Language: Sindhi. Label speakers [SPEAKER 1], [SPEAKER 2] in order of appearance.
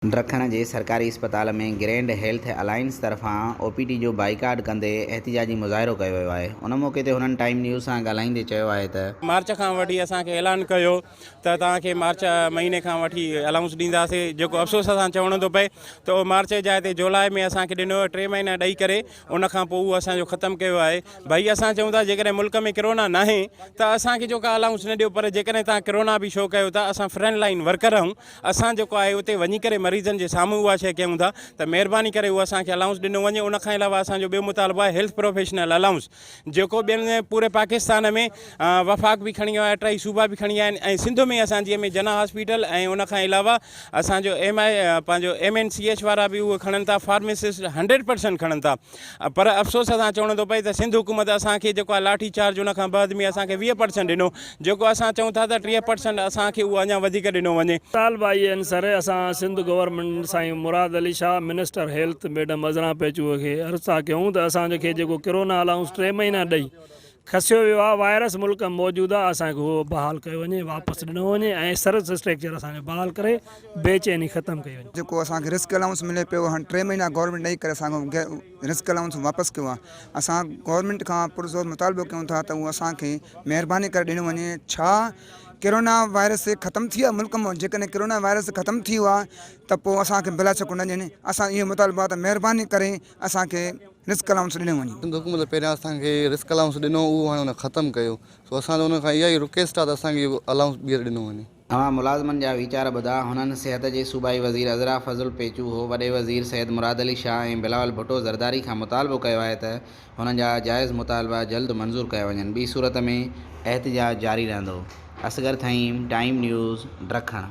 [SPEAKER 1] ڊکڻ جي سرڪاري اسپتال ۾ گرينڊ هيلٿ الائنس طرفان او پي ڊي جو بائيڪاٽ ڪندي احتجاجي مظاهرو ڪيو ويو آهي. ان موقعي تي هنن ٽائيم نيوز سان ڳالهائيندي چيو آهي ته.
[SPEAKER 2] مارچ کان وٺي اسان کي اعلان ڪيو ته توهان کي مارچ مهيني کان وٺي الائونس ڏينداسين جيڪو افسوس سان چوڻو ٿو پئي ته اهو مارچ جي جاء تي جولاء ۾ اسان کي ڏنو ويو ٽي مهينا ڏئي ڪري ان کان پوء اهو اسان جو ختم ڪيو آهي ڀئي اسان چئون ٿا جيڪڏهن ملڪ ۾ ڪرونا ناهي ته اسان کي جو ڪا الائونس نه ڏيو پر جيڪڏهن توهان ڪرونا به شو ڪيو ٿا اسان فرنٽ لائين ورڪر آهيون اسان جيڪو آهي اتي وڃي ڪري مريضن جي سامهون اها شيء ڪيون ٿا ته مهرباني ڪري اهو اسان کي الائونس ڏنو وڃي ان کان علاوه اسان جو ٻيو مطالبو آهي هيلٿ پروفيشنل الائونس جيڪو ٻين پوري پاڪستان ۾ وفاق به کڻي ويو آهي ٽئي صوبا به کڻي ويا آهن ۽ سنڌ ۾ اسان جي ۾ جناح هاسپيٽل ۽ ان کان علاوه اسان جو ايم I پنهنجو ايم اين سي ايڇ وارا به اهي کڻن ٿا فارميسسٽ هنڊريڊ پرسنٽ کڻن ٿا پر افسوس سان چوڻو ٿو پئي ته سنڌ حڪومت اسان کي جيڪو آهي لاٺي چارج ان کان بعد ۾ اسان کي 20 پرسنٽ ڏنو جيڪو اسان چئون ٿا ته 30 پرسنٽ اسان کي اهو اڃا وڌيڪ ڏنو وڃي.
[SPEAKER 3] طالبه اي اين سر اسان سنڌ گورنمينٽ سائين Murad Ali Shah minister health madam Azra Pechuho کي عرض ٿا ڪيون ته اسان کي جيڪو ڪرونا الائونس ٽي مهينا ڏئي کسيو ويو آهي وائرس ملڪ ۾ موجود آهي اسان کي اهو بحال ڪيو وڃي واپس ڏنو وڃي ۽ سروس اسٽريڪچر اسان جو بحال ڪري بي چيني ختم ڪئي وڃي.
[SPEAKER 4] جيڪو اسان کي رسڪ الائونس ملي پيو هاڻي ٽي مهينا گورنمينٽ ڏئي ڪري اسان کان رسڪ الائونس واپس ڪيو آهي اسان گورنمينٽ کان پرزور مطالبو ڪيون ٿا ته اهو اسان کي مهرباني ڪري ڏنو وڃي ڇا ڪرونا وائرس ختم ٿي ويو آهي ملڪ مان جيڪڏهن ڪرونا وائرس ختم ٿي ويو آهي ته پوء اسان کي بلا شڪ نه ڏين اسان اهو مطالبو آهي ته مهرباني ڪري اسان کي رسڪ الائونس ڏنو وڃي.
[SPEAKER 5] سنڌ حڪومت پهريان اسان کي رسڪ الائونس ڏنو اهو هاڻي ان ختم ڪيو سو اسان جو ان کان اها ئي رڪيسٽ آهي ته اسان کي اهو الائونس ٻيهر ڏنو وڃي.
[SPEAKER 1] اوهان ملازمن جا ويچار ٻڌا، هنن صحت جي صوبائي وزير عذرا فضل پيچوهو، وڏي وزير سيد مراد علي شاهه ۽ بلاول ڀٽو زرداري کان مطالبو ڪيو آهي ته هنن جا جائز مطالبا جلد منظور ڪيا وڃن، ٻي صورت ۾ احتجاج جاري رهندو. اصغر ٿهيم، ٽائيم نيوز، ڊکڻ.